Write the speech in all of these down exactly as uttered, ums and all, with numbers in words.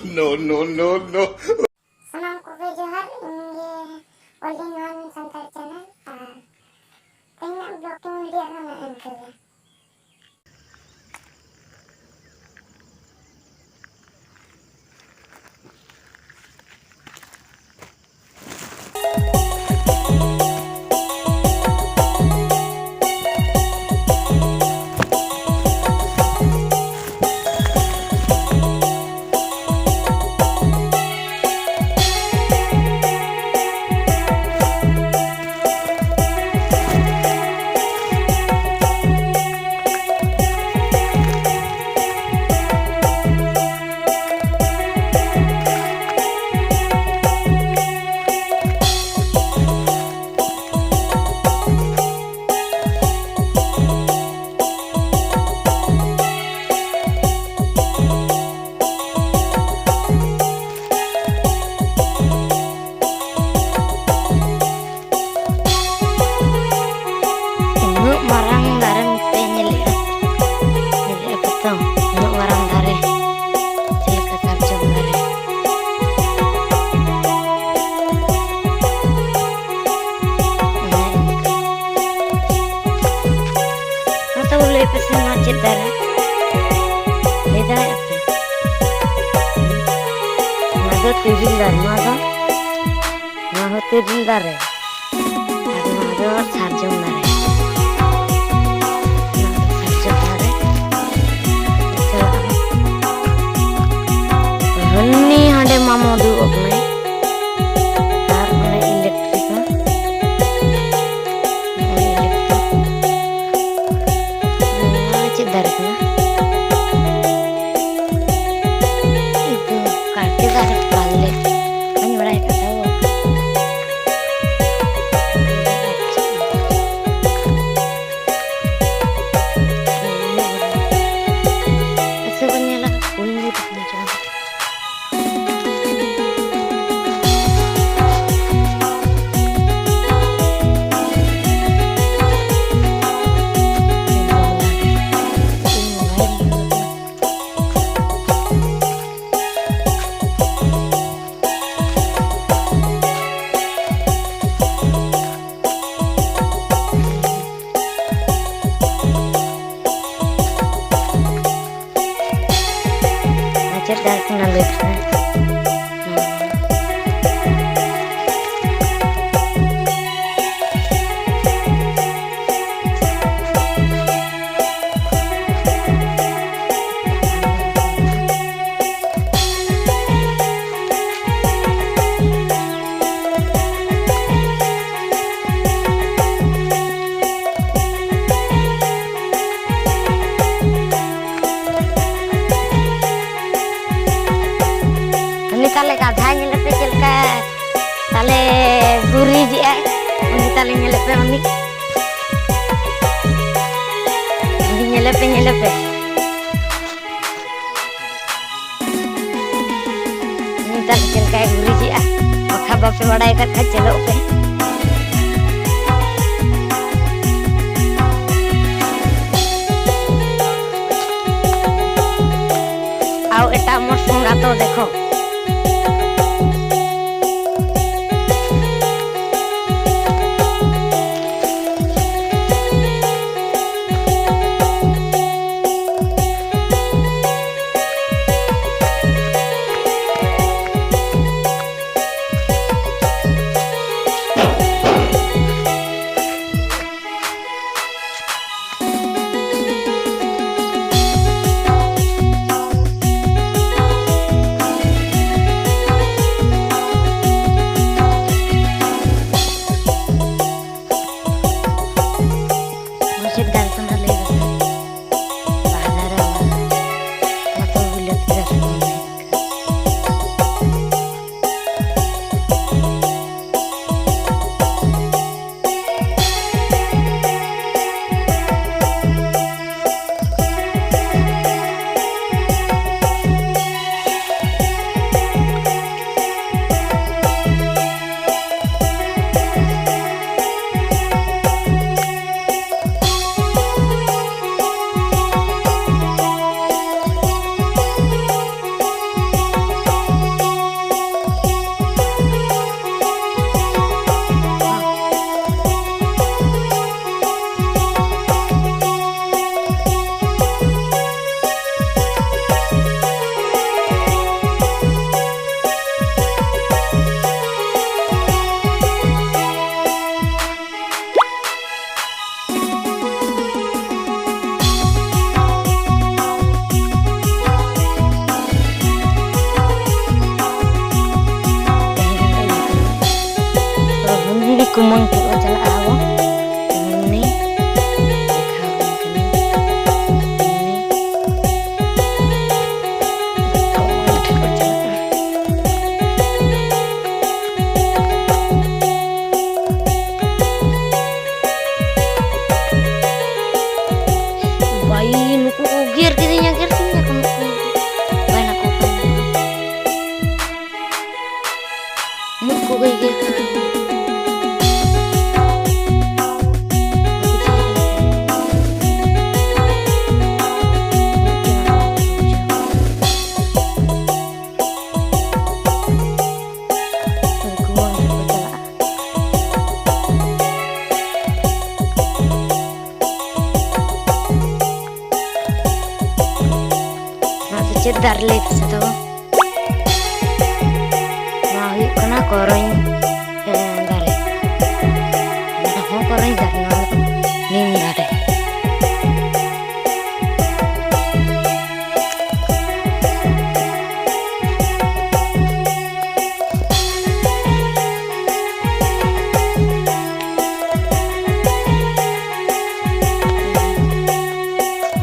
No, no, no, no. ᱥᱟᱱᱟᱢ ᱠᱚᱜᱮ ᱡᱚᱦᱟᱨ, ᱤᱧ ᱜᱮ All in One Santal channel, ᱟᱨ ᱛᱮᱦᱮᱧᱟᱜ vlog ᱤᱧ ᱞᱟᱹᱭᱟ ᱱᱚᱣᱟ ᱤᱱᱠᱟᱹ ᱜᱮ᱾ ᱩᱱᱟᱹᱜ ᱢᱟᱨᱟᱝ ᱫᱟᱨᱮ ᱯᱮ ᱧᱮᱞᱮᱜᱼᱟ, ᱧᱮᱞᱮᱜᱼᱟ ᱯᱮ ᱛᱚ, ᱩᱱᱟᱹᱜ ᱢᱟᱨᱟᱝ ᱫᱟᱨᱮ, ᱪᱮᱫ ᱞᱮᱠᱟ ᱥᱟᱨᱡᱚᱢ ᱫᱟᱨᱮ᱾ ᱚᱱᱮ ᱚᱱᱠᱟ᱾ ᱢᱟ ᱛᱚᱵᱮ ᱞᱟᱹᱭ ᱯᱮᱥᱮ, ᱱᱚᱣᱟ ᱪᱮᱫ ᱫᱟᱨᱮ? ᱞᱟᱹᱭ ᱫᱟᱲᱮᱭᱟᱜᱼᱟ ᱯᱮ? ᱱᱚᱣᱟ ᱫᱚ ᱛᱤᱨᱤᱞ ᱫᱟᱨᱮ, ᱱᱚᱣᱟ ᱫᱚ, ᱱᱚᱣᱟ ᱦᱚᱸ ᱛᱤᱨᱤᱞ ᱫᱟᱨᱮ᱾ ᱟᱨ ᱱᱚᱣᱟ ᱫᱚ ᱥᱟᱨᱡᱚᱢ ᱫᱟᱨᱮ᱾ ᱱᱚᱣᱟ ᱫᱚ ᱥᱟᱨᱡᱚᱢ ᱫᱟᱨᱮ᱾ ᱦᱟᱹᱱᱤ ᱦᱟᱸᱰᱮ ᱢᱟᱢᱚ ᱫᱩᱲᱩᱵ ᱟᱠᱟᱱᱟᱭ᱾ ᱟᱨ ᱚᱱᱮ electric ᱦᱚᱸ᱾ ᱱᱚᱜᱼᱚᱭ electric᱾ ᱱᱚᱣᱟ ᱪᱮᱫ ᱫᱟᱨᱮ ᱠᱟᱱᱟ? ᱤᱛᱟᱹ ᱠᱟᱲᱠᱮ ᱫᱟᱨᱮ ᱯᱟᱞᱮ᱾ ᱵᱟᱹᱧ ᱵᱟᱲᱟᱭ ᱠᱟᱫᱟ᱾ ᱟᱪᱪᱷᱟ, ᱵᱚᱱ ᱧᱮᱞᱟ, ᱩᱞ ᱧᱩᱨ ᱦᱚᱪᱚ᱾ ᱦᱟᱭ, ᱧᱮᱞᱮ ᱯᱮ ᱪᱮᱫ ᱞᱮᱠᱟ ᱛᱟᱞᱮ ᱜᱩᱨᱤᱡᱮᱜᱼᱟᱭ᱾ ᱩᱱᱤ ᱛᱟᱞᱮ ᱧᱮᱞᱮ ᱯᱮ, ᱩᱱᱤ᱾ ᱩᱱᱤ ᱧᱮᱞᱮ ᱯᱮ, ᱧᱮᱞᱮ ᱯᱮ᱾ ᱩᱱᱤ ᱛᱟᱞᱮ ᱪᱮᱫ ᱞᱮᱠᱟᱭ ᱜᱩᱨᱤᱡᱮᱜᱼᱟ᱾ ᱵᱟᱠᱷᱟᱱ ᱵᱟᱯᱮ ᱵᱟᱲᱟᱭ ᱠᱟᱜ ᱠᱷᱟᱱ ᱪᱮᱫᱚᱜ ᱯᱮ᱾ आओ, ᱮᱴᱟᱜ ᱢᱚᱡᱽ ᱥᱚᱸᱜᱟ ᱛᱚ ᱫᱮᱠᱷᱚ᱾ ᱢᱟᱪᱮᱫ ᱜᱟᱞ ᱠᱟᱱᱟ, ᱞᱟᱹᱭ ᱵᱮᱱ᱾ ᱵᱟᱦᱟ ᱫᱟᱨᱮ ᱵᱟᱦᱟ, ᱵᱟᱠᱚ ᱵᱤᱞᱟᱹᱛᱤ ᱫᱟᱨᱮ ᱠᱚ ᱢᱮᱱ ᱠᱟᱜ᱾ ᱛᱮᱦᱮᱧ ᱫᱚ ᱤᱭᱟᱹ ᱠᱟᱱᱟ᱾ ᱛᱚ, ᱦᱩᱱᱰᱤ ᱠᱩᱢᱟᱹᱝ ᱴᱷᱮᱱ ᱵᱚ ᱪᱟᱞᱟᱜᱼᱟ ᱟᱵᱚ᱾ ᱦᱩᱱᱰᱤ ᱫᱮᱠᱷᱟᱣ ᱟᱵᱚᱱ ᱠᱟᱹᱱᱟᱹᱧ᱾ ᱦᱩᱱᱰᱤ ᱠᱩᱢᱟᱹᱝ ᱴᱷᱮᱱ ᱵᱚ ᱪᱟᱞᱟᱜᱼᱟ᱾ ᱠᱚ ᱜᱟᱹᱭ ᱜᱮ ᱠᱷᱟᱱ᱾ ᱩᱱᱠᱩ ᱦᱚᱸ ᱚᱸᱰᱮ ᱠᱚ ᱪᱟᱞᱟᱜᱼᱟ᱾ ᱱᱚᱣᱟ ᱫᱚ ᱪᱮᱫ ᱫᱟᱨᱮ ᱞᱟᱹᱭ ᱯᱮᱥᱮ ᱛᱟᱵᱚ? ᱱᱚᱣᱟ ᱦᱩᱭᱩᱜ ᱠᱟᱱᱟ ᱠᱚᱨᱚᱧ, ᱮ, ᱫᱟᱨᱮ᱾ ᱱᱚᱣᱟ ᱦᱚᱸ ᱠᱚᱨᱚᱧ ᱫᱟᱨᱮ, ᱱᱚᱣᱟ ᱫᱚ ᱱᱤᱢ ᱫᱟᱨᱮ᱾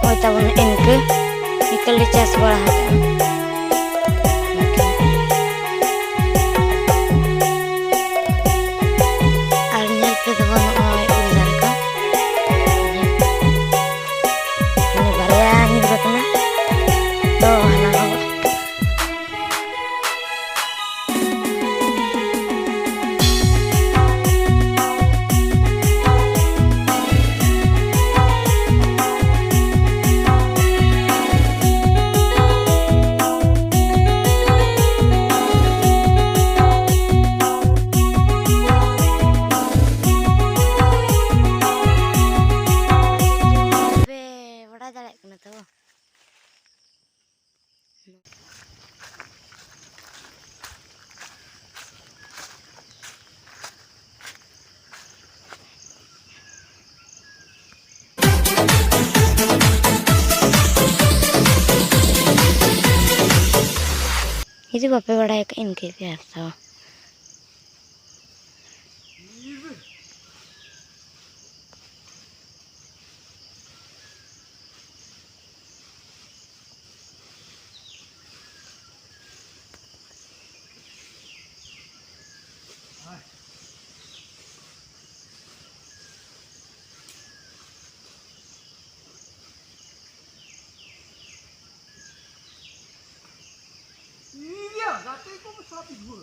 ᱱᱚᱜᱼᱚᱭ ᱛᱟᱵᱚᱱ ᱤᱱᱠᱟᱹ, ᱤᱱᱠᱟᱹ ᱞᱮ ᱪᱟᱥ ᱵᱟᱲᱟ ᱟᱠᱟᱫᱼᱟ᱾ ᱟᱨ ᱧᱮᱞ ᱯᱮ ᱛᱟᱵᱚᱱ ᱱᱚᱜᱼᱚᱭ ᱩᱞ ᱫᱟᱨᱮ ᱠᱚ᱾ ᱢᱟᱱᱮ ᱵᱟᱨᱭᱟ ᱧᱩᱨ ᱟᱠᱟᱱᱟ᱾ ᱛᱚ ᱦᱟᱞᱟᱝ ᱟᱵᱚ᱾ ᱯᱮ ᱵᱟᱲᱟᱭ ᱫᱟᱲᱮᱭᱟᱜ ᱠᱟᱱᱟ ᱛᱚ? ᱡᱩᱫᱤ ᱵᱟᱯᱮ ᱵᱟᱲᱟᱭ ᱠᱷᱟᱡ ᱤᱱᱠᱟᱹ ᱜᱮ ᱟᱨ ᱫᱚ᱾ ᱤᱭᱟᱹ, ᱜᱟᱛᱮ ᱠᱚ ᱥᱟᱛ ᱜᱷᱩᱨ᱾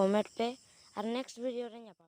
ᱠᱚᱢᱮᱱᱴ ᱯᱮ, ᱟᱨ ᱱᱮᱠᱥᱴ ᱵᱷᱤᱰᱤᱭᱳ ᱨᱮ ᱧᱟᱯᱟᱢ᱾